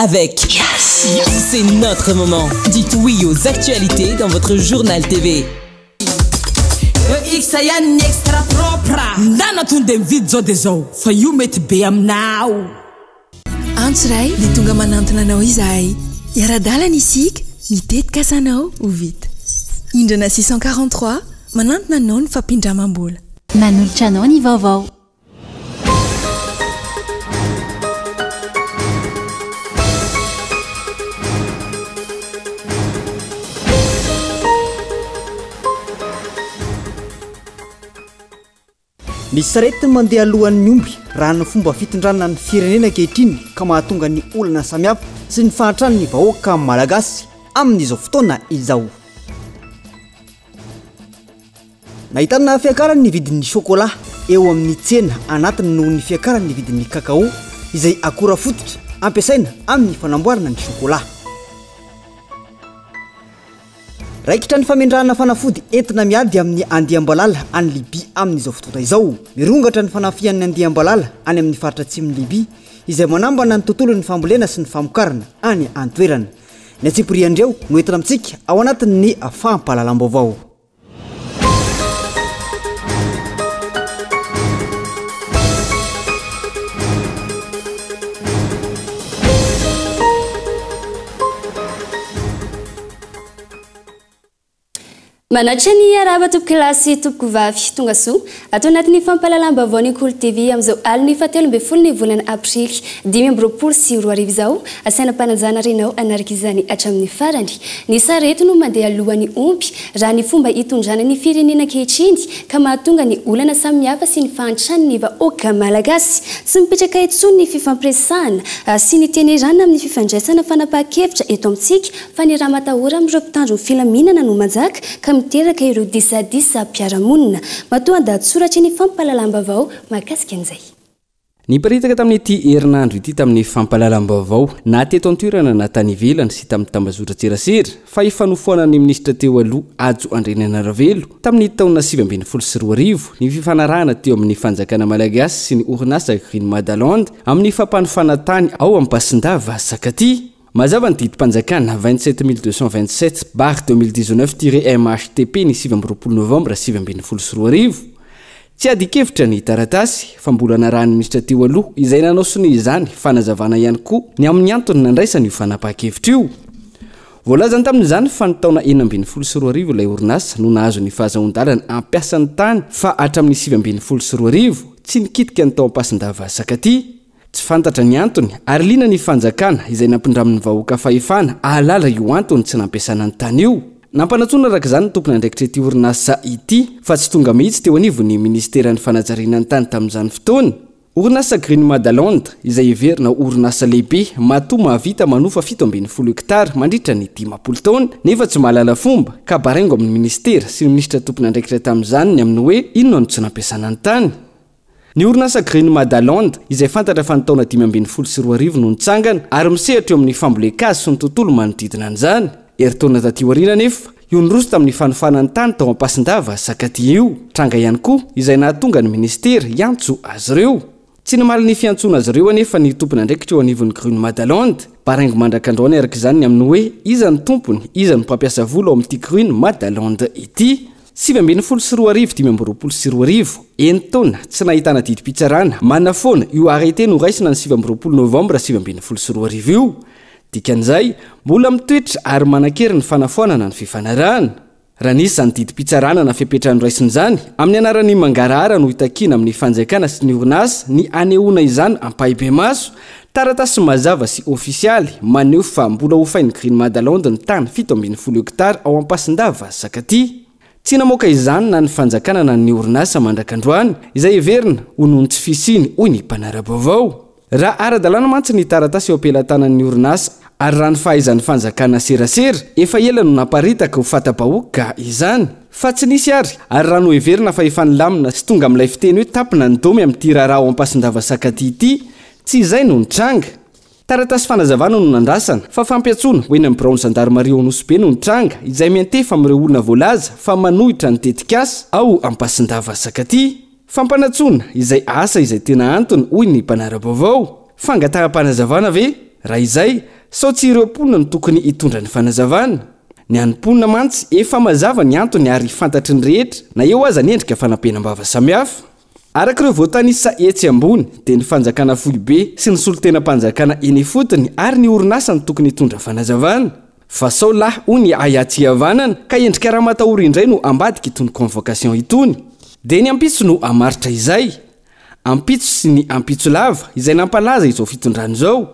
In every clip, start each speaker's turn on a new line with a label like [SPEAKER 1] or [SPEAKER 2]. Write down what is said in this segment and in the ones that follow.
[SPEAKER 1] Avec Yes C'est notre moment. Dites oui aux actualités dans votre journal TV.
[SPEAKER 2] EX ihany ny extra propre. Ndana tonde mividy zao de zao fa io mety be aminao.
[SPEAKER 3] Antso iray dia tonga manantona anao izahay. Hiara-dalana isika, ny tetikasanao ho vita. Indrana 643, manantona anao ny fampindramam-bola.
[SPEAKER 4] Manolotra anao ny vaovao.
[SPEAKER 5] Ny sarety mandeha alohan'ny omby raha ny fomba fitondrana ny firenena ankehitriny ka mahatonga ny olana samihafa sy ny fahantran'ny vahoaka malagasy amin'izao fotoana izao. Nahitana fiakarany ny vidin'ny chocolat eo amin'ny tsena anatiny noho ny fiakaran'ny vidin'ny cacao izay akora fototra ampiasaina amin'ny fanamboarana ny chocolat. Raikitra ny famendrahana fanafody entina miady amin'ny andiam-balala any Libya amin'izao fotoana izao. Mirongatra ny fanafihan'ny andiam-balala any amin'ny faritra atsimon'i Libya izay manambana ny tontolon'ny fambolena sy ny famokarana any an-toerana. Ny antsipirian'ireo no entina amintsika ao anatin'ny fampahalalam-baovao.
[SPEAKER 6] Manatrika ny arahaba tompokolahy sy tompokovavy tonga soa ato anatin'ny fampahalalam-baovao ny Kolo TV amin'izao alin'ny fahatelo ambin'ny folo ny volana aprily 2025 izao. Asaina am-panajana renao hanaraka izany hatramin'ny farany. Ny sarety no mandeha alohan'ny omby raha ny fomba hitondrana ny firenena ankehitriny ka mahatonga ny olana samihafa sy ny fahantran'ny vahoaka malagasy. Tsy mipetraka intsony ny fifampiresahana sy ny tenerana amin'ny fifandraisana fanapahan-kevitra eto amintsika fa ny ramatahora amin'ireo mpitandro ny filaminana no manjaka ka miteraka ireo disadisam-piarahamonina. Matoa an-dahatsoratra ny fampahalalam-baovao mahakasika an'izay.
[SPEAKER 7] Niparitaka tamin'ity herinandro ity tamin'ny fampahalalam-baovao na teto an-toerana na tany ivelany sy tamin'ny tambazotran-tserasera fa efa nofoanan'ny minisitra teo aloha Hajo Andrianainarivelo tamin'ny taona 2019 ny fifanarahana teo amin'ny fanjakana malagasy sy ny orinasa Green Madaland amin'ny fampanofana tany ao Ampasindava Sakatia. Mazava ny didim-panjakana 27227 barre 2019 tiret MHTP ny 29 novambra 2019. Tsy adin-kevitra ny taratasy fa mbola narahan'ny minisitra teo aloha izay nanao sonia izany fanazavana ihany koa ny amin'ny antony nandraisany io fanapahan-kevitra io. Voalazany tamin'izany fa ny taona 2016 ilay orinasa no nahazo ny fahazahoan-dalana hampiasa ny tany fa hatramin'ny 2019 tsy nikitika ny tao Ampasindava Sakatia. Tsy fantatra ny antony ary liana ny fanjakana izay nampindramin'ny vahoaka fahefana hahalala io antony tsy nampiasana ny tany io. Nampanantsoina araka izany ny tompon'andraikitra ity orinasa ity fa tsy tonga mihitsy teo anivon'ny minisiteran'ny fanajariana ny tany tamin'izany fotoana. Orinasa Green Madaland izay heverina ho orinasa lehibe matoa mahavita manofa 17 hektara mandritra ny 50 taona nefa tsy mahalala fomba ka baraingo amin'ny minisitera sy ny minisitra tompon'andraikitra tamin'izany ny amin'ny hoe inona no tsy nampiasana ny tany. Ny orinasa Green Madaland, izay fantatra fa ny taona 2015 no nitsangana ary misehatra eo amin'ny fambolen-kazo sy ny tontolo manodidina an'izany. Herintaona taty aoriana anefa, io niroso tamin'ny fanofana ny tany tao Ampasindava, Sakatia io. Tranga ihany koa izay nahatonga ny minisitera hiantso azy ireo. Tsy namaly ny fiantsoana azy ireo anefa ny tompon'andraikitra eo anivon'ny Green Madaland. Baraingo mandrak'androany araka izany ny amin'ny hoe iza no tompony, iza no mpampiasa vola ao amin'ity Green Madaland ity. 2019 2025, enin-taona tsy nahitana didim-pitsarana manafoana io arrêté noraisina ny 29 novambra 2019 io. Dikan'izay, mbola mitoetra ary manan-kery ny fanafoanana ny fifanarahana. Raha nisy izany didim-pitsarana na fepetra noraisina izany, amin'ny anaran'ny mangarahara no itakiana amin'ny fanjakana sy ny orinasa ny hanehoana izany ampahibemaso, taratasy mazava sy ofisialy maneho fa mbola hofain'ny Green Madaland ny tany 17 hektara ao Ampasindava, Sakatia. Tsy namoaka izany na ny fanjakana na ny orinasa mandrak'androany, izay heverina ho noho ny tsy fisiany, hoy ny mpanara-baovao. Raha ara-dalàna mantsy ny taratasy eo am-pelatanan'ny orinasa ary raha ny fahaizan'ny fanjakana serasera, efa ela no naparitaka ho fata-bahoaka izany. Fa tsy nisy ary, ary raha noheverina fa efa nilamina sy tonga amin'ilay fiteny hoe tapina ny domy amin'ity raharaha ao Ampasindava Sakatia ity, tsy izay no nitranga. Taratasy fanazavana no nandrasana, fa fampiantsoana ho eny amin'ny biraon'ny zandarimaria ao Nosy Be no nitranga, izay miantefa amin'ireo olona voalaza fa manohitra ny tetikasa ao Ampasindava Sakatia. Fampanantsoana, izay asa izay tena antony, hoy ny mpanara-baovao. Fangataham-panazavana ve? Raha izay, sao tsy ireo mponina no tokony hitondra ny fanazavana? Ny an'ny mponina mantsy efa mazava ny antony ary fantatry ny rehetra na eo aza ny endrika fanampenam-bava samihafa. Araka ireo voatanisa etsy ambony dia ny fanjakana foibe sy ny solontenam-panjakana eny ifotony ary ny orinasa no tokony hitondra fanazavana. Fa sao lahy hoy ny ahy atsy havanana ka endrika ramatahora indray no ambadika itony convocation itony. Dia ny ampitso no hamaritra izay. Ampitso sy ny ampitso lava izay nampalaza izao fitondrana izao.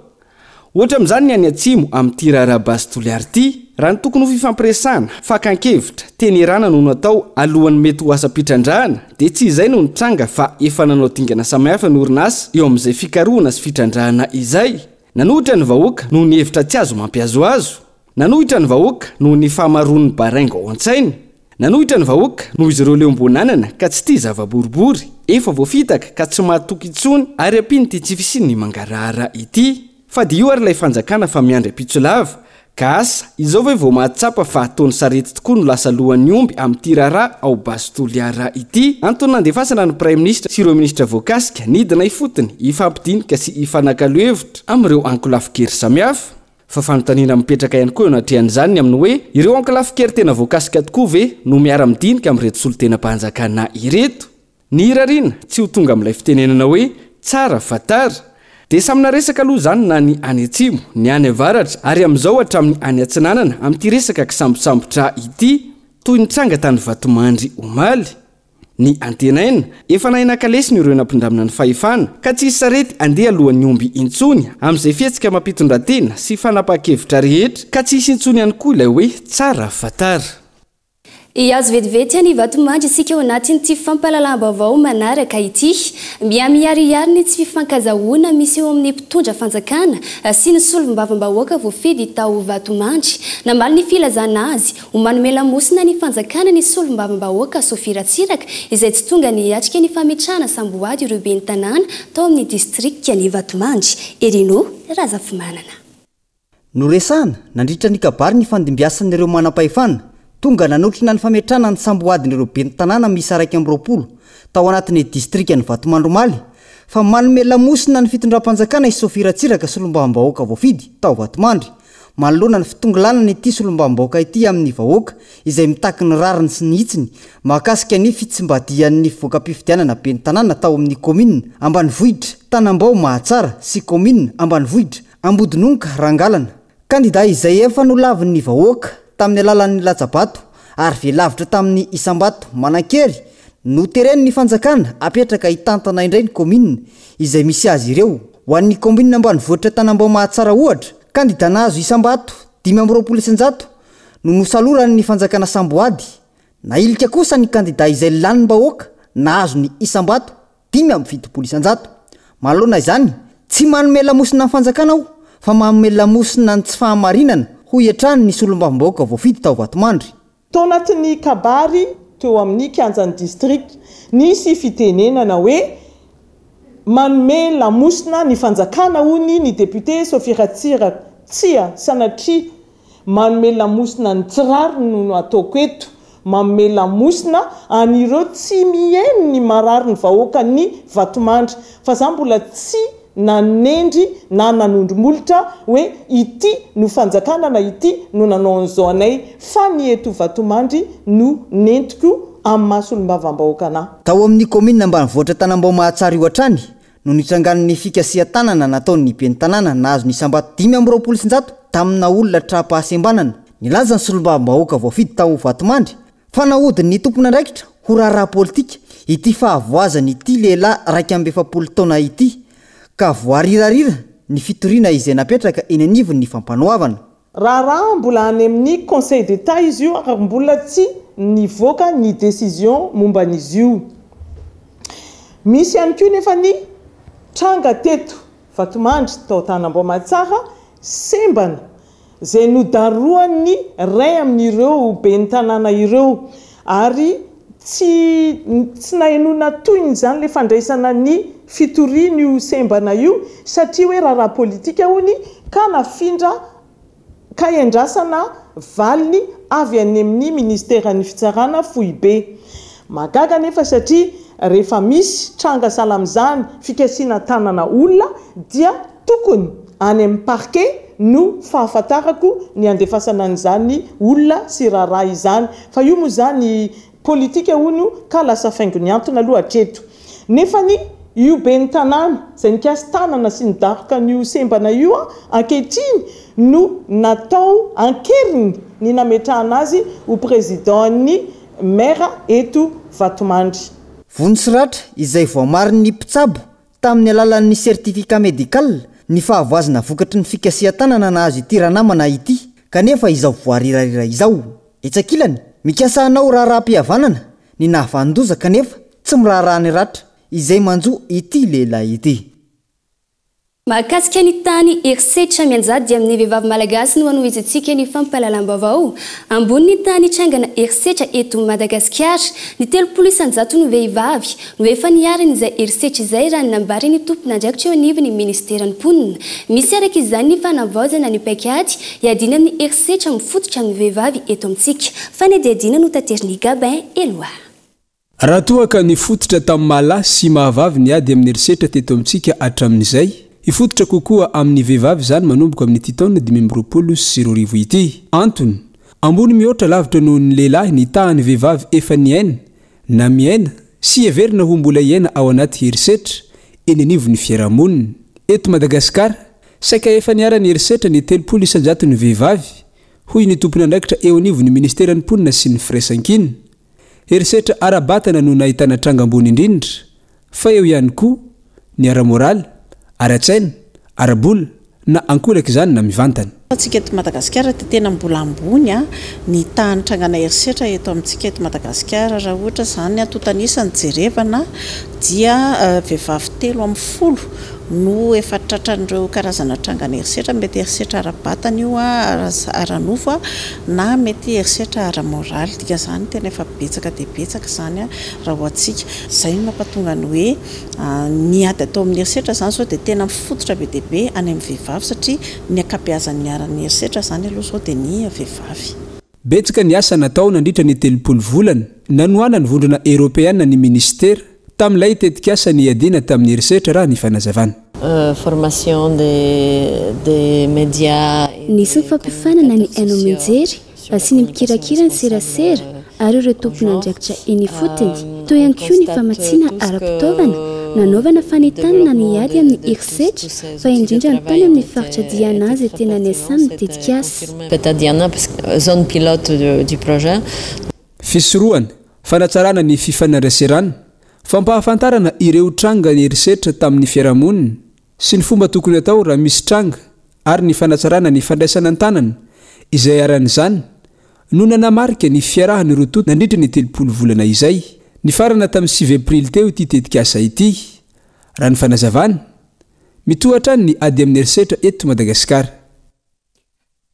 [SPEAKER 7] Ohatra amin'izany ny any atsimo amin'ity raharaha Base Toliara ity. Raha ny tokony ho fifampiresahana, fakan-kevitra, teny ierana no natao alohan'ny mety ho asam-pitrandrahana dia tsy izay no nitranga fa efa nanao dingana samihafa ny orinasa eo amin'izay fikarohana sy fitrandrahana izay. Nanohitra ny vahoaka noho ny hevitra tsy azo mampihazohazo. Nanohitra ny vahoaka noho ny fahamaroan'ny baraingo ao an-tsaina. Nanohitra ny vahoaka noho izy ireo leom-boananana ka tsy tia zava-boribory, efa voafitaka ka tsy mahatoky intsony ary ampian'ity tsy fisian'ny mangarahara ity. Fa dia io ary ilay fanjakana fa miandry ampitso lava ka asa izao ve vao mahatsapa fa toa ny sarety tokoa no lasa lohan'ny omby amin'ity raharaha ao Base Toliara ity. Antony nandefasana ny Praiminisitra sy ireo minisitra voakasika nidina ifotony hifampidinika sy hifanakalo hevitra amin'ireo ankolafin-kery samihafa. Fa fanontaniana mipetraka ihany koa eo anatrehan'izany ny amin'ny hoe ireo ankolafin-kery tena voakasika tokoa ve no miara-midinika amin'ireto solontenam-panjakana ireto? Ny irariana tsy ho tonga amin'ilay fitenenana hoe tsara fa tara. Dia samy naresaka aloha izany na ny any atsimo, ny any avaratra ary amin'izao hatramin'ny any atsinanana amin'ity resaka kisambosambotra ity, toy ny tranga tany Vatomandry omaly. Ny antenaina, efa nahay naka lesona ireo nampindramina ny fahefana, ka tsy hisy sarety handeha alohan'ny omby intsony amin'izay fihetsika mampitondratena sy fanapahan-kevitra rehetra, ka tsy hisy intsony ihany koa ilay hoe tsara fa tara.
[SPEAKER 6] Hihazo vetivety any Vatomandry isika ao anatin'ity fampahalalam-baovao manaraka ity. Mihamiharihary ny tsy fifankazahoana misy eo amin'ny mpitondra fanjakana sy ny solombavambahoaka voafidy tao Vatomandry. Namaly ny filazana azy ho manome lamosina ny fanjakana ny solombavambahoaka Sophie Ratsiraka izay tsy tonga niatrika ny fametrahana samboady ireo ben'ny tanàna tao amin'ny distrikan'i Vatomandry, Erino Razafimanana.
[SPEAKER 5] Noresahana nandritra ny kabary ny fandimbiasan'ireo manampahefana tonga nanotrona ny fametrahana ny samboadin'ireo ben'ny tanàna miisa 21 tao anatin'ny distrikan'i Vatomandry omaly fa manome lamosina ny fitondram-panjakana i Sophie Ratsiraka solombavambahoaka voafidy tao Vatomandry manoloana ny fitongilanana ity solombavambahoaka ity amin'ny vahoaka izay mitaky ny rariny sy ny hitsiny mahakasika ny fitsimbadihan'ny voka-pifidianana ben'ny tanàna tao amin'ny kaominina ambanivohitra Tanambao Mahatsara sy kaominina ambanivohitra Ambodinonka Rangalana, kandida izay efa nolavin'ny vahoaka tamin'ny alalan'ny latsa-bato ary velavitra tamin'ny isam-bato manan-kery no teren'ny fanjakana apetraka hitantana indray ny kaominina izay misy azy ireo. Ho an'ny kaominina ambanivohitra Tanambao Mahatsara ohatra, kandida nahazo isam-bato 125 no nosaloran'ny fanjakana samboady, nahilika kosa ny kandida izay lanim-bahoaka nahazo ny isam-bato 75%. Manoloana izany, tsy manome lamosina ny fanjakana aho fa manome lamosina ny tsy fahamarinana, hoy hatrany ny solombavambahoaka voafidy tao Vatomandry.
[SPEAKER 8] Tao anatin'ny kabary teo amin'ny kianjan'ny distrika, nisy fitenenana hoe manome lamosina ny fanjakana hono ny député Sophie Ratsiraka. Tsia, sanatria. Manome lamosina ny tsy rariny no ataoko eto, manome lamosina an'ireo tsy mihaino ny marary ny vahoakan'ny Vatomandry, fa za mbola tsy nanendry na nanondro molotra hoe ity no fanjakana na ity no nanao an'izao anay, fa ny eto Vatomandry no nentiko amin'ny maha solombavambahoaka anah.
[SPEAKER 5] Tao amin'ny kaominina ambanivohitra Tanambao Mahatsara io hatrany no nitrangan'ny fikasihan-tanana nataon'ny ben'ny tanàna nahazo ny isam-bato 125 tamina olona tra-pahasembanana. Nilaza ny solombavambahoaka voafidy tao Vatomandry fa nahodin'ny tompon'andraikitra ho raharaha politika ity fahavoazan'ity lehilahy 41 taona ity ka voarirarira ny fitoriana izay napetraka eny anivon'ny fampanoavana.
[SPEAKER 8] Raharaha mbola any amin'ny Conseil d'Etat izy io ary mbola tsy nivoaka ny décision momba an'izy io. Misy ihany koa nefa ny tranga teto Vatomandry tao Tanambao Mahatsara, sembana, izay nodarohan'ny iray amin'ireo ben'ny tanàna ireo ary tsy tsy nahenoana tohiny izany ilay fandraisana ny fitoriana io sembana io satria hoe raharaha politika hony ka nafindra ka iandrasana valiny avy any amin'ny ministeran'ny fitsarana foibe. Mahagaga anefa satria rehefa misy tranga sahala amin'izany fikasiana tanana olona dia tokony. any amin'ny parquet no fahafantarako ny handefasana an'izany olona sy raharaha izany. Fa io moa izany politika hono ka lasa faingony antona aloha hatreto. Nefany io ben'ny tanàna izay nikasi-tanana sy nidaroka an'io sembana io ankehitriny no natao ankeriny ny nametrahana azy ho président-n'ny maire eto Vatomandry.
[SPEAKER 5] Vono sy ratra izay voamarin'ny mpitsabo tamin'ny alalan'ny certificat médical ny fahavoazana vokatry ny fikasihan-tanana nahazo ity ranamana ity kanefa izao voarirarira izao. Etsy ankilany, mikasa hanao raharaham-pihavanana ny nahavanon-doza kanefa tsy miraharaha ny ratra izay manjo ity lehilahy ity.
[SPEAKER 6] Mahakasika ny tany herisetra mianjady amin'ny vehivavy malagasy no hanohizantsika ny fampahalalam-baovao. Ambony ny tany itrangana herisetra eto Madagasikara. Ny 30 isan-jaton'ny vehivavy no efa niharan'izay herisetra izay raha ny nambaran'ny tompon'andraikitra eo anivon'ny ministeran'ny mponina. Misy araka izany ny fanavaozana ny paikady hiadiana amin'ny herisetra mifototra amin'ny vehivavy eto amintsika. Fanadihadiana notaterin'i Gabin Eloi.
[SPEAKER 9] Raha toa ka nifototra tamin'ny maha lahy sy maha vavy ny ady amin'ny herisetra teto amintsika hatramin'izay, hifototra kokoa amin'ny vehivavy izany manomboka amin'ity taona 2025 ity. Antony, ambony mihoatra lavitra noho ny lehilahy ny tahan'ny vehivavy efa niaina na miaina sy heverina ho mbola hiaina ao anaty herisetra eny anivon'ny fiarahamonina. Eto Madagasikara, saika efa niharan'ny herisetra ny 30 isan-jaton'ny vehivavy, hoy ny tompon'andraikitra eo anivon'ny ministeran'ny mponina sy ny firaisankina. Herisetra ara-batana no nahitana tranga ambony indrindra, fa eo ihany koa ny ara-moraly, ara-tsaina, ara-bola, na ankolaka izany na mivantana.
[SPEAKER 10] Antsika eto Madagasikara dia tena mbola ambony ny tahan'ny trangana herisetra eto amintsika eto Madagasikara. Raha ohatra izany antontan'isa no jerevana dia vehivavy telo amin'ny folo no efa tratran'ireo karazana trangana herisetra, mety herisetra ara-batana io, ara-nofo na mety herisetra ara-moraly. Dikan'izany tena efa betsaka dia betsaka izany raha ho antsika. Izay no mampatonga ny hoe Ny ady atao amin'ny herisetra izany izao dia tena mifototra be dia be any amin'ny vehivavy satria ny ankabeazan'ny niharan'ny herisetra izany aloha izao dia ny vehivavy.
[SPEAKER 9] Betsaka ny asa natao nandritra ny 30 volana nanohanan'ny Vondrona Eoropeana ny Minisitera tamin'ilay tetikasa niadiana tamin'ny herisetra raha ny fanazavana.
[SPEAKER 11] Formation des médias et
[SPEAKER 6] Nisy ny fampiofanana ny haino aman-jery sy ny mpikirakira ny serasera ary ireo tompon'andraikitra eny ifotony. Teo ihany koa ny famatsiana ara-pitaovana, nanaovana fanentanana ny ady amin'ny herisetra fa indrindra ny tany amin'ny faritra Diana izay tena niasan'ny tetikasa.
[SPEAKER 11] Diana, zone pilote du projet.
[SPEAKER 9] Fisorohana, fanatsarana ny fifaneraserana, fampahafantarana ireo tranga herisetra tamin'ny fiarahamonina sy ny fomba tokony atao raha misy tranga ary ny fanatsarana ny fandraisana an-tanana izay aran'izany no nanamarika ny fiarahan'ny roa tonta nandritra ny 30 volana izay. Nifarana tamin'ny 9 aprily teo ity tetikasa ity, raha ny fanazavana. Mitohy hatrany ny ady amin'ny herisetra eto Madagasikara.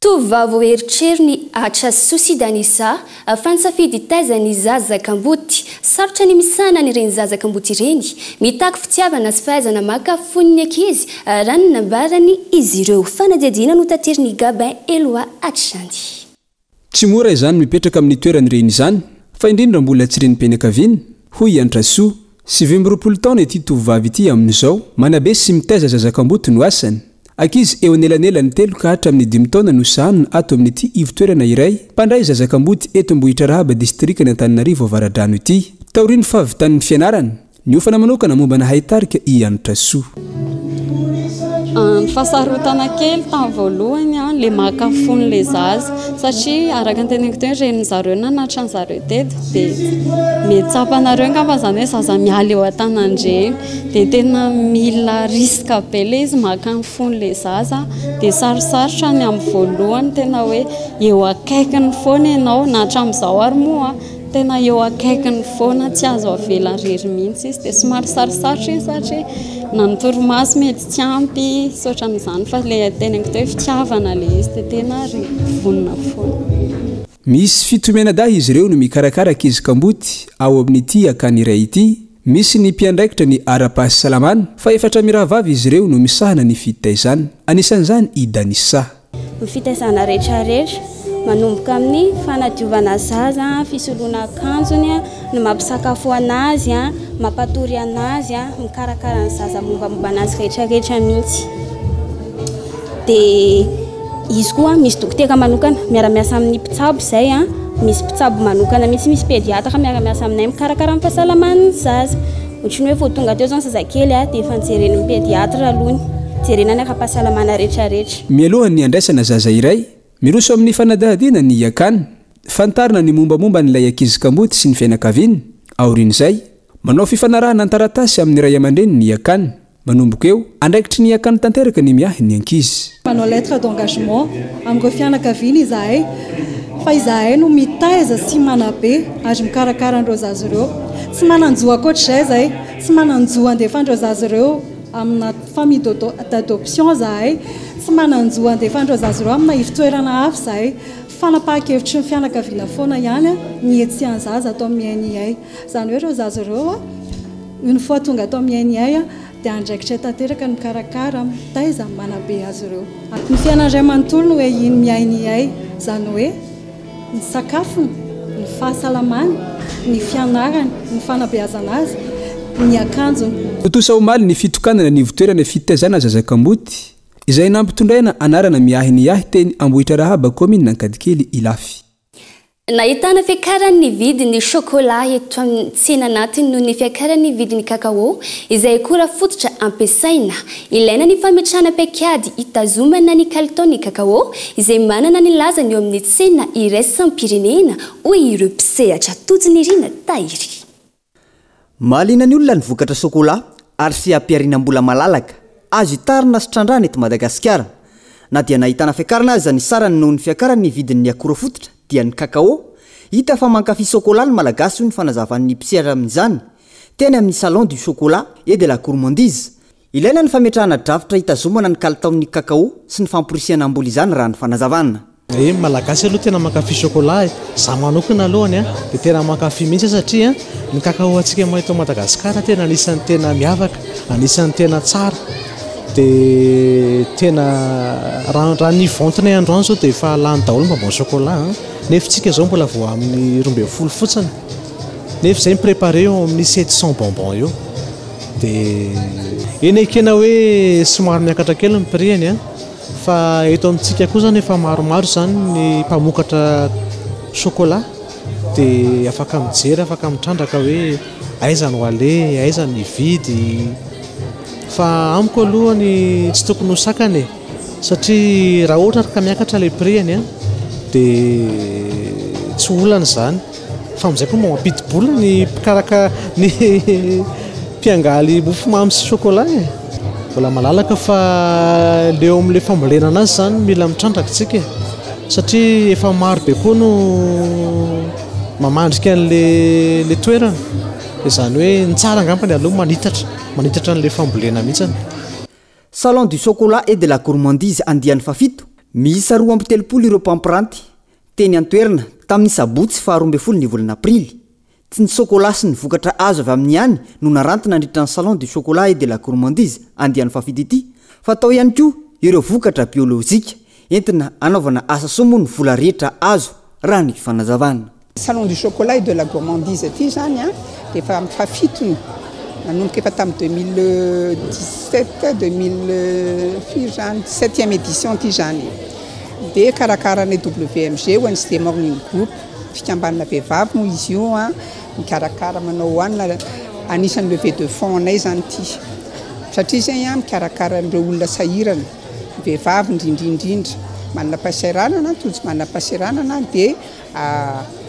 [SPEAKER 6] Tovovavy vao erotrerony Atra Soa Danissa fa nisafidy hitaiza ny zaza kamboty. Sarotra ny misahana an'ireny zaza kamboty ireny. Mitaky fitiavana sy fahaizana maka fon'ny ankizy, raha ny nambaran'izy ireo. Fanadihadiana notaterin'i Gabin Eloi hatrany.
[SPEAKER 9] Tsy mora izany mipetraka amin'ny toeran'ny reny izany, fa indrindra mbola tsy renim-pianakaviana, hoy i Antrasoa. 29 taona ity tovovavy ity amin'izao, manabe sy mitaiza zaza kamboty no asany. Ankizy eo anelanelan'ny telo ka hatramin'ny dimy taona no sahanina ato amin'ity ivo-toerana iray mpandray zaza kamboty eto Ambohitrarahaba distrikan'i Antananarivo Avaradrano ity. Taorian'ny fahavitan'ny fianarana, Niofana manokana momba ny haitarika i Hanitrasoa.
[SPEAKER 12] Ny fahasarotana kely tamin'ny voalohany ilay maka fon'ilay zaza satria araka ny teneniko teo ny renin'ny zareo nanatitra ny zareo teto dia mety tsapanareo angamba izany hoe zaza miala eo an-tanan-dreny dia tena mila risque be ilay izy maka ny fon'ilay zaza dia sarosarotra ny amin'ny voalohany tena hoe eo akaikiny foana ianao na hatramin'izao ary moa Tena eo akaikiny foana, tsy azo avela irery mihitsy izy. Dia somary sarosarotra iny satria na ny torimaso mety tsy ampy sy ohatran'izany fa ilay teneniko teo hoe fitiavana ilay izy dia tena ry vonona foana.
[SPEAKER 9] Misy fito mianadahy izy ireo no mikarakara ankizy kamboty ao amin'ity akany iray ity. Misy ny mpiandraikitra ny ara-pahasalamana fa efatra mirahavavy izy ireo no misahana ny fitaizana. Anisan'izany i Danissa.
[SPEAKER 13] Ny fitaizana rehetrarehetra, manomboka amin'ny fanadiovana zaza, fisoloana akanjony, ny mampisakafo anazy, mampatory anazy, mikarakara ny zaza mombamomba anazy rehetrarehetra mihitsy. Dia izy koa misy dokotera manokana, miara-miasa amin'ny mpitsabo izay, misy mpitsabo manokana mihitsy, misy pédiatre miara-miasa aminay mikarakara ny fahasalaman'ny zaza. Ohatran'ny hoe vao tonga teo izao ny zazakely dia efa nojeren'ny pédiatre aloha, jerena ny ara-pahasalamana rehetrarehetra.
[SPEAKER 9] Mialohan'ny handraisana zaza iray, miroso amin'ny fanadihadiana ny Iacan. Fantarina ny mombamomba an'ilay ankizy kamboty sy ny fianakaviany. Aorian'izay, manao fifanarahana an-taratasy amin'ny ray aman-dreny ny Iacan. Manomboka eo, andraikitry ny Iacan tanteraka ny miahy ny ankizy.
[SPEAKER 14] Manao lettre d'engagement amin'ireo fianakaviana izahay fa izahay no mitaiza sy manabe ary mikarakara an'ireo zaza ireo. Tsy manan-jo ankoatr'izay izahay, tsy manan-jo handefa an'ireo zaza ireo amina famille d'adoption izahay, tsy manan-jo handefa an'ireo zaza ireo amina ivotoerana hafa izahay. Fanapahan-kevitry ny fianakaviana foana ihany ny hihetsehan'ny zaza ato amin'ny NIA. Izany hoe ireo zaza ireo, une fois tonga ato amin'ny NIA dia andraikitray tanteraka ny mikarakara, mitaiza, manabe azy ireo. Ny fiainany iray manontolo no ahian'ny miainiay, izany hoe ny sakafony, ny fahasalamany, ny fianarany, ny fanabeazana azy, ny akanjony.
[SPEAKER 9] Tontosa omaly ny fitokanana ny ivontoerana fitaizana zaza kamboty, izay nampitondraina anarana Miahy ny Ahy teny Ambohitrarahaba kaominina Ankadikely Ilafy.
[SPEAKER 6] Nahitana fiakaran'ny vidin'ny chocolat eto amin'ny tsena anatiny noho ny fiakaran'ny vidin'ny cacao izay akora fototra ampiasaina. Ilaina ny fametrahana paikady hitazomana ny kalitaon'ny cacao izay manana ny lazany eo amin'ny tsena iraisam-pirenena, hoy ireo mpisehatra. Tojo Nirina Tahiry.
[SPEAKER 5] Mahaliana ny olona ny vokatra sôkôlà ary seha-pihariana-mbola malalaka, azo itarina sy trandrahana eto Madagasikara. Na dia nahitana fiakarana aza ny sarany noho ny fiakaran'ny vidin'ny akora fototra dia ny cacao, hita fa mankafy sôkôlà ny Malagasy hoy ny fanazavan'ny mpisehatra amin'izany, teny amin'ny Salon du chocolat et de la gourmandise. Ilaina ny fametrahana drafitra hitazomana ny kalitaon'ny cacao sy ny famporisihana hamboly izany raha ny fanazavana.
[SPEAKER 15] Ny Malagasy aloha tena mankafy chocolat e! Za manokana alohany a dia tena mankafy mihitsy aho satria ny cacao antsika eto Madagascar tena anisan'ny tena miavaka, anisan'ny tena tsara dia tena raha raha ny vente-nay androany zao dia efa lany daholo ny bonbon chocolat a, nefa tsika zao mbola vao amin'ny 12 fotsiny nefa zay mi-préparer eo amin'ny 700 bonbons eo. Dia eny ekena hoe somary miakatra kely ny prix-ny an, fa eto amintsika koa izany efa maromaro izany ny mpamokatra chocolat dia afaka mijery, afaka mitrandraka hoe aiza no aleha, aiza no hividy. Fa amiko aloha ny tsy tokony ho sakana e, satria raha ohatra ary ka miakatra ilay prix-ny an, dia tsy olana izany. Fa amin'izay koa mba mampidi-bola ny mpikarakara ny mpiangaly mofomamy sy chocolat e. Mbola malalaka fa le eo amin'ilay fambolena anazy izany mila mitrandraka isika e. Satria efa maro be koa no mamandrika an'ilay le toerana. Izany hoe ny tsara angambany aloha manitatra, manitatra an'ilay fambolena mihitsiny.
[SPEAKER 5] Salon du chocolat et de la gourmandise andiany fahafito, miisa 32 ireo mpampiranty Teny an-toerana, tamin'ny sabotsy faha 12 ny volana aprily, tsy ny sôkôlà sy ny vokatra azo avy aminy ihany no naranty nandritra ny Salon du chocolat et de la gourmandise andiany fahafito ity, fa tao ihany koa ireo vokatra biôlôjika entina hanaovana asa soa moa ny vola rehetra azo, raha ny fanazavana.
[SPEAKER 16] Salon du chocolat et de la gourmandise ity izany dia efa amin'ny fahafitony, nanomboka efa tamin'ny 2017, 2000 firy izany, septième édition ity izany. Dia karakaran'ny WMG, Wednesday Morning Group, fikambanana vehivavy moa izy io, mikarakara manao hohanina, anisan'ny levée de fonds anay izany ity. Satria izay mikarakara an'ireo olona sahirana, vehivavy indrindra indrindra, manana fahasahiranana, tojo manana fahasahiranana dia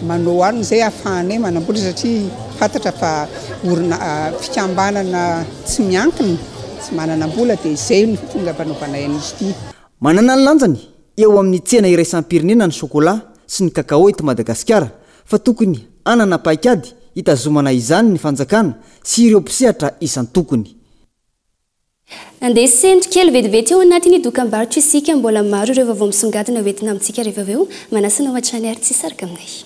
[SPEAKER 16] Manao anona izay ahafahanay manamboatra satria fantatra fa orina fikambanana tsy miankina, tsy manana mbola dia izay no tonga fanaovanay an'izy ity.
[SPEAKER 5] Manana ny lanjany eo amin'ny tsena iraisam-pirenena ny chocolat sy ny cacao eto Madagasikara fa tokony hanana paikady hitazomana izany ny fanjakana sy ireo mpisehatra isan-tokony.
[SPEAKER 6] Andeha sento kely vetivety ao anatin'ny dokambarotra isika, mbola maro ireo vaovao misongadina ho entina amintsika rehefa avy eo. Manasa anao hatrany ary tsy hisaraka aminay.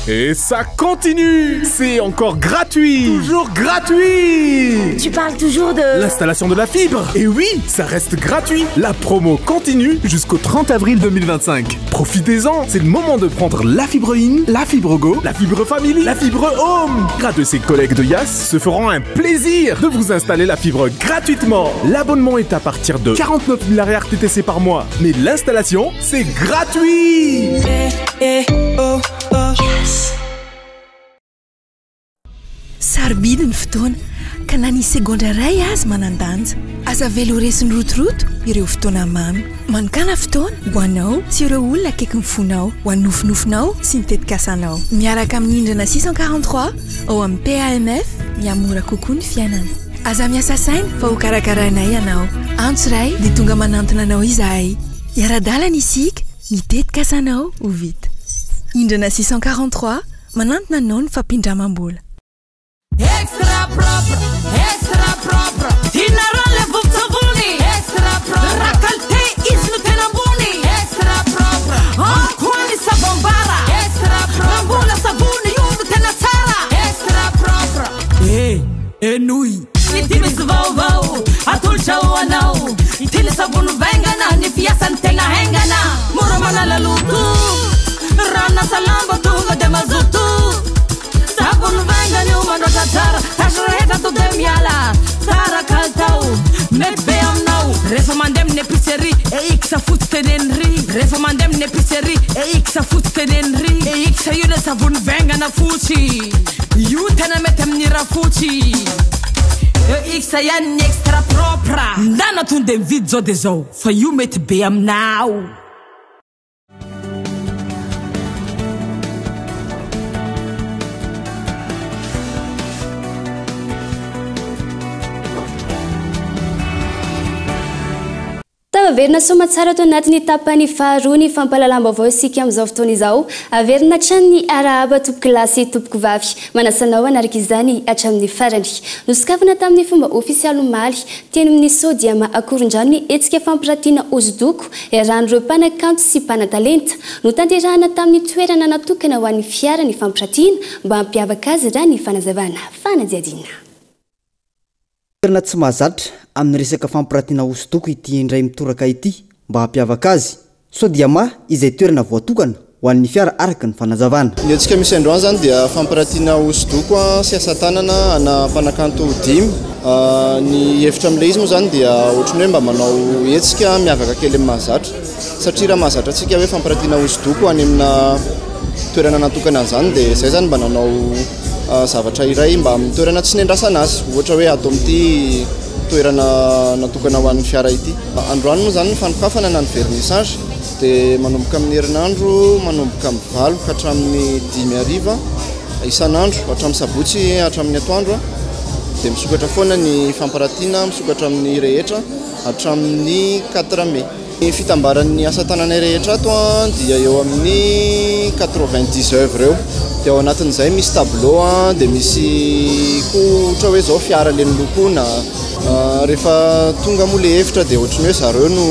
[SPEAKER 17] Et ça continue C'est encore gratuit Toujours gratuit
[SPEAKER 18] Tu parles toujours de...
[SPEAKER 17] L'installation de la fibre Et oui, ça reste gratuit La promo continue jusqu'au 30 avril 2025. Profitez-en C'est le moment de prendre la fibre in, la fibre go, la fibre family, la fibre home Grâce de ses collègues de Yas se feront un plaisir de vous installer la fibre gratuitement L'abonnement est à partir de 49 000 RTTC par mois. Mais l'installation, c'est gratuit
[SPEAKER 18] eh, eh, oh, oh. Yes.
[SPEAKER 3] Sarobidy ny fotoana, ka na ny segondra iray aza manan-danja. Aza avela ho resin'ny rotoroto ireo fotoana mamy. Manokàna fotoana ho anao sy ireo olona akaikin'ny fonao, ho an'ny nofinofinao sy ny tetikasanao. Miaraka amin'ny Indrana 643 ao amin'ny PAMF, mihamora kokoa ny fiainana. Aza miasa saina fa ho karakarainay ianao. Antso iray dia tonga manantona anao izahay. Hiara-dalana isika, ny tetikasanao ho vita. Indrana 643, Manantona anao ny fampindramam-bola.
[SPEAKER 2] Extra propre, extra propre, tianareo le vovon-tsavony. Extra propre, raha qualité izy no tena ambony. Extra propre, ao koa ny savon bara. Extra propre, raha mbola savony io no tena tsara. Extra propre, eh, henoy. Ity misy vaovao atolotra ho anao. Ity ny savony vaingana, ny fiasany tena haingana. Mora manala loto, ranasa lamba tonga dia mazoto. Savony vaingana io mandratra tsara, tasy rehetra to dia miala. Tsara kalitao, mety be aminao. Rehefa mandeha amin'ny épicerie, EX fotsy teneno ry. Rehefa mandeha amin'ny épicerie, EX fotsy teneno ry. EX io le savony vaingana fotsy. Io tena mety amin'ny rafotsy. EX ihany ny extra propre. Ndana tonde mividy zao de zao fa io mety be aminao.
[SPEAKER 6] Tafaverina soamatsara ato anatin'ny tapany faharoa ny fampahalalam-baovao isika amin'izao fotoana izao. Averina hatrany ny arahaba tompokolahy sy tompokovavy. Manasa anao hanaraka izany hatramin'ny farany. Nosokafana tamin'ny fomba ofisialy omaly, teny amin'ny Sodiama Akorondrano ny hetsika fampiratiana hosodoko iarahan'ireo mpanakanto sy mpanan-talenta. Notanterahana tamin'ny toerana natokana ho an'ny fiara ny fampiratiana mba hampiavaka azy raha ny fanazavana fanadihadiana.
[SPEAKER 5] Toerana tsy mahazatra amin'ny resaka fampiratiana hosodoko ity indray mitoraka ity mba hampiavaka azy. Sodiama izay toerana voatokana ho an'ny fiara araka ny fanazavana.
[SPEAKER 19] Ny hetsika misy androany izany dia fampiratiana hosodoko sy asa tanana ana mpanakanto dimy. Ny hevitra amin'ilay izy moa izany dia ohatran'ny hoe mba manao hetsika miavaka kely amin'ny mahazatra. Satria raha mahazatra antsika hoe fampiratiana hosodoko any amina toerana natokana an'izany dia izay izany mba nanao zavatra iray mba amin'ny toerana tsy nendrasana azy, ohatra hoe ato amin'ity toerana natokana ho an'ny fiara ity. Androany moa izany ny fanokafana na ny vernissage dia manomboka amin'ny herinandro manomboka amin'ny valo ka hatramin'ny dimy hariva isan'andro hatramin'ny sabotsy hatramin'ny atoandro dia misokatra foana ny famparatiana, misokatra amin'ny rehetra hatramin'ny quatre mai. Ny fitambaran'ny asa tananay rehetra ato dia eo amin'ny 90 oeuvres eo. Dia ao anatin'izay misy tableau dia misy koa ohatra hoe izao fiara ilay nolokoina. Rehefa tonga moa ilay hevitra dia ohatran'ny hoe zareo no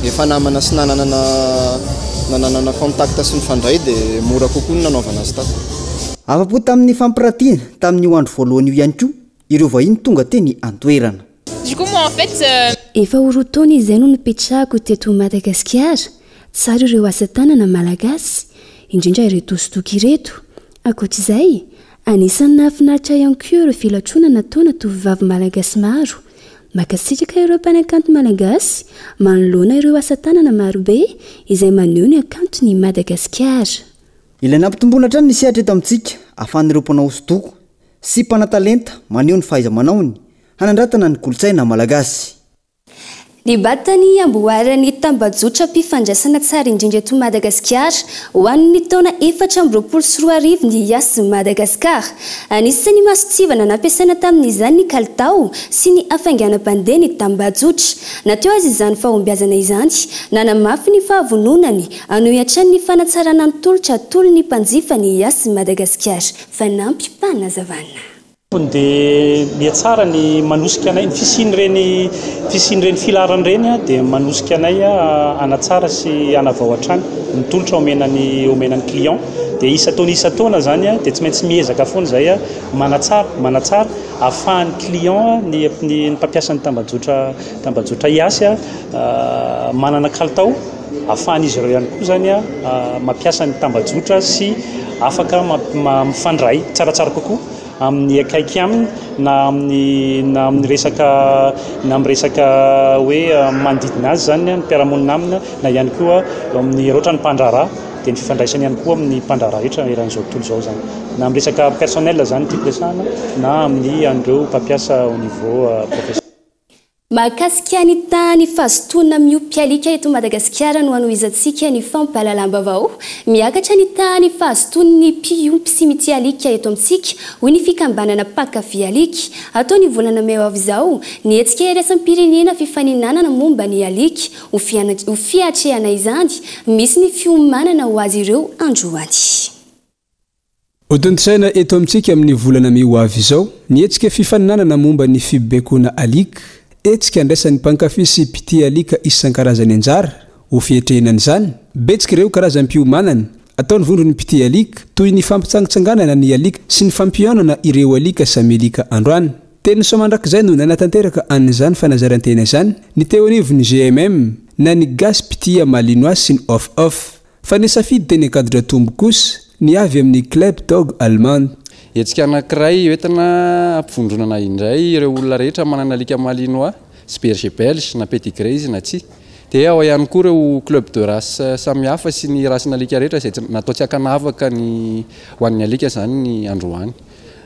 [SPEAKER 19] efa namana sy nananana nananana contact sy nifandray dia mora kokoa ny nanaovana azy tato.
[SPEAKER 5] Afa-po tamin'ny fampiratiana tamin'io andro voalohany io ihany koa ireo vahiny tonga teny an-toerana.
[SPEAKER 20] Du coup moi en fait.
[SPEAKER 6] Efa ho roa taona izay no nipetrahako teto Madagasikara, tsara ireo asa tanana malagasy, indrindra ireto hosodoko ireto. Ankoatra izay, anisan'ny nahafinaritra ihany koa ireo filatroana nataona tovovavy malagasy maro. Mankasitraka ireo mpanakanto malagasy manoloana ireo asa tanana marobe izay maneho ny hakanton'i Madagasikara.
[SPEAKER 5] Ilaina hampitomboana hatrany ny sehatra eto amintsika ahafahan'ireo mpanao hosodoko sy mpanatalenta maneho ny fahaiza-manaony hanandratana ny kolontsaina malagasy.
[SPEAKER 6] Nibata ny amboaran'ny tambajotram-pifandraisana tsara indrindra eto Madagasikara ho an'ny taona 2024 ny Yas Madagascar. Anisan'ny mason-tsivana nampiasaina tamin'izany ny kalitao sy ny hafainganam-pandeha ny tambajotra. Na teo aza izany fahombiazana izany, nanamafy ny fahavononany hanohy hatrany ny fanatsarana ny tolotra atolony ny mpanjifa ny Yas Madagasikara. Fanampim-panazavana.
[SPEAKER 20] Dia mihatsara ny manosika anay, ny fisian'ireny fisian'ireny filaharana ireny dia manosika anay hanatsara sy hanavao hatrany ny tolotra omena ny omena ny client. Dia isan-taona isan-taona izany dia tsy maintsy miezaka foana izahay manatsara manatsara ahafahan'ny client ny ny mpampiasa ny tambajotra tambajotra Yas manana kalitao ahafahan'izy ireo ihany koa izany mampiasa ny tambajotra sy afaka mifandray tsaratsara kokoa amin'ny akaiky aminy na amin'ny na amin'ny resaka na amin'ny resaka hoe manodidina azy izany ny mpiara-monina aminy na ihany koa eo amin'ny raha ohatra ny mpandraharaha dia ny fifandraisany ihany koa amin'ny mpandraharaha rehetra eran'izao tontolo izao izany na amin'ny resaka personnel izany no tiako resahana na amin'ny an'ireo mpampiasa au niveau professionnel.
[SPEAKER 6] Mahakasika ny tahan'ny fahazotoana miompy alika eto Madagasikara no hanohizantsika ny fampahalalam-baovao. Miakatra ny tahan'ny fahazotoan'ny mpiompy sy mitia alika eto amintsika, hoy ny fikambanana mpankafy alika. Hatao ny volana mey ho avy izao ny hetsika iraisam-pirenena fifaninanana momba ny alika. Ho fiatrehana izany, misy ny fiomanana ho azy ireo androany.
[SPEAKER 9] Hotontosaina eto amintsika amin'ny volana mey ho avy izao ny hetsika fifaninanana momba ny fibekoana alika, hetsika andraisan'ny mpankafy sy mpitia alika isan-karazany anjara. Ho fiatrehina an'izany, betsaka ireo karazam-piomanana ataon'ny vondron'ny mpitia alika, toy ny fampitsangitsanganana ny alika sy ny fampihaonana ireo alika samy alika androany. Teny Soamandrakizay no nanatanteraka an'izany fanazaran-tena izany ny teo anivon'ny GMM na ny Gasy Mpitia Malinois sy ny Off Off. Fa nisafidy teny Ankadratombo kosa ny avy amin'ny Club Dog Allemand.
[SPEAKER 19] Hetsika anankiray entina hampivondronana indray ireo olona rehetra manana alika Malinois sy Berger Belge na Pedigree izy na tsia. Dia ao ihany koa ireo club de race samihafa sy ny race-n'alika rehetra izay tsy natao tsy ankanavaka ny ho an'ny alika izany ny androany.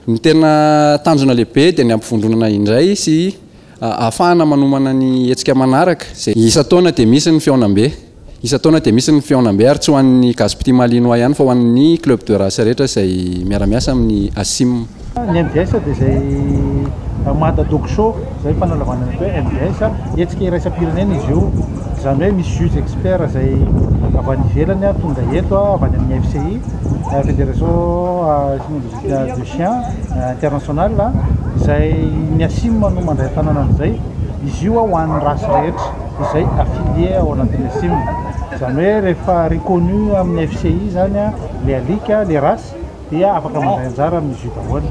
[SPEAKER 19] Ny tena tanjona lehibe dia ny hampivondronana indray sy Ahafahana manomana ny hetsika manaraka izay isan-taona dia misy ny fihaonambe. Isan-taona dia misy ny fihaonambe ary tsy ho an'ny Gasy Petit Malinois ihany fa ho an'ny club de race rehetra izay miara-miasa amin'ny ASIM.
[SPEAKER 21] Ny MDS dia izay Mada Dog Show, izay fanalavana ny atao hoe MDS, hetsika iraisam-pirenena izy io, izany hoe misy juge expert izay avy any ivelany tonga eto, avy any amin'ny FCI, Fédération de chien international, izay ny ASIM no mandray an-tanana an'izay, izy io ho an'ny race rehetra izay affilié ao anatin'ny ASIM, izany hoe rehefa reconnu amin'ny FCI izany ilay alika, ilay race dia afaka mandray anjara amin'ny jeu daholo.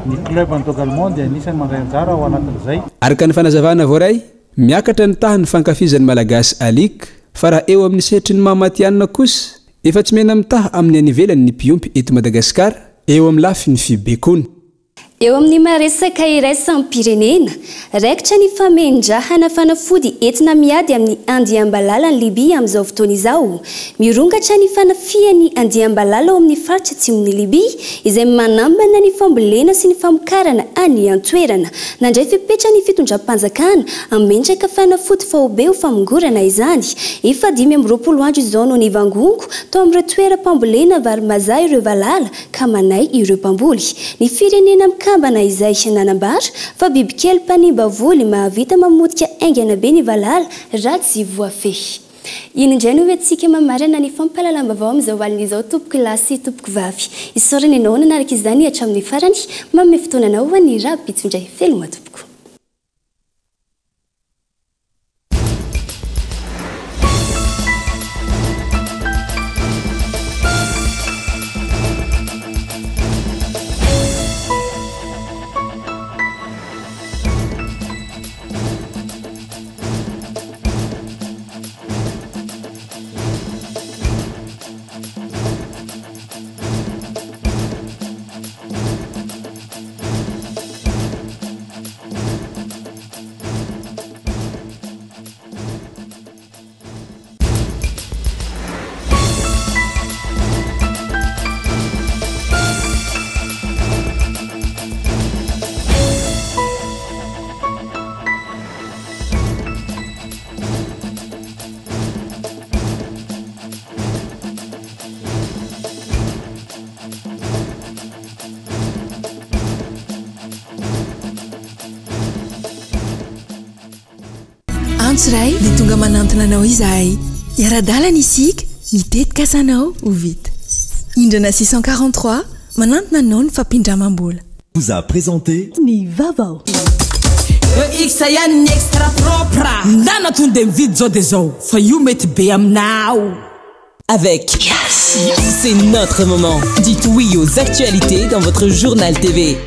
[SPEAKER 21] Ny club en dog allemand dia anisan'ny mandray anjara ao anatin'izay.
[SPEAKER 9] Araka ny fanazavana voaray, miakatra ny tahan'ny fankafizan'ny Malagasy alika, fa raha eo amin'ny sehatry ny maha matihanina kosa, Efa tsy mena-mitaha amin'ny any ivelany ny mpiompy eto Madagasikara eo amin'ny lafiny fibekoana.
[SPEAKER 6] Eo amin'ny maha resaka iraisam-pirenena, raikitra ny famendrahana fanafody entina miady amin'ny andiam-balala any Libya amin'izao fotoana izao. Mirongatra ny fanafihan'ny andiam-balala ao amin'ny faritra atsimon'i Libya, izay manambana ny fambolena sy ny famokarana any an-toerana. Nandray fepetra ny fitondram-panjakana hametraka fanafody faobe ho famongorana izany. Efa 25 andro izao no nivangongo tao amin'ireo toeram-pambolena varimbazaha ireo valala ka manahy ireo mpamboly. Ny Firenena Mikambana izay nanambara fa bibikely mpanimba voly mahavita mamotika haingana be ny valala raha tsy voafehy. Iny indray no hoentintsika mamarana ny fampahalalam-baovao amin'izao alina izao tompoko lahy sy tompoko vavy. Isaorana ianao nanaraka izany hatramin'ny farany. Manome fotoana anao ho an'ny rahampitso indray. Veloma tompoko.
[SPEAKER 3] Antso iray dia tonga manantona anao izahay. Hiara-dalana isika, ny tetikasanao ho vita. Indrana 643, manantona anao ny fampindramam-bola.
[SPEAKER 1] Vous a présenté
[SPEAKER 18] Ny vaovao.
[SPEAKER 2] EX ihany ny extra propre. Ndana tonga dia mividy zao dia zao fa io mety be aminao.
[SPEAKER 22] Avec C'est notre moment. Dites oui aux actualités dans votre journal TV.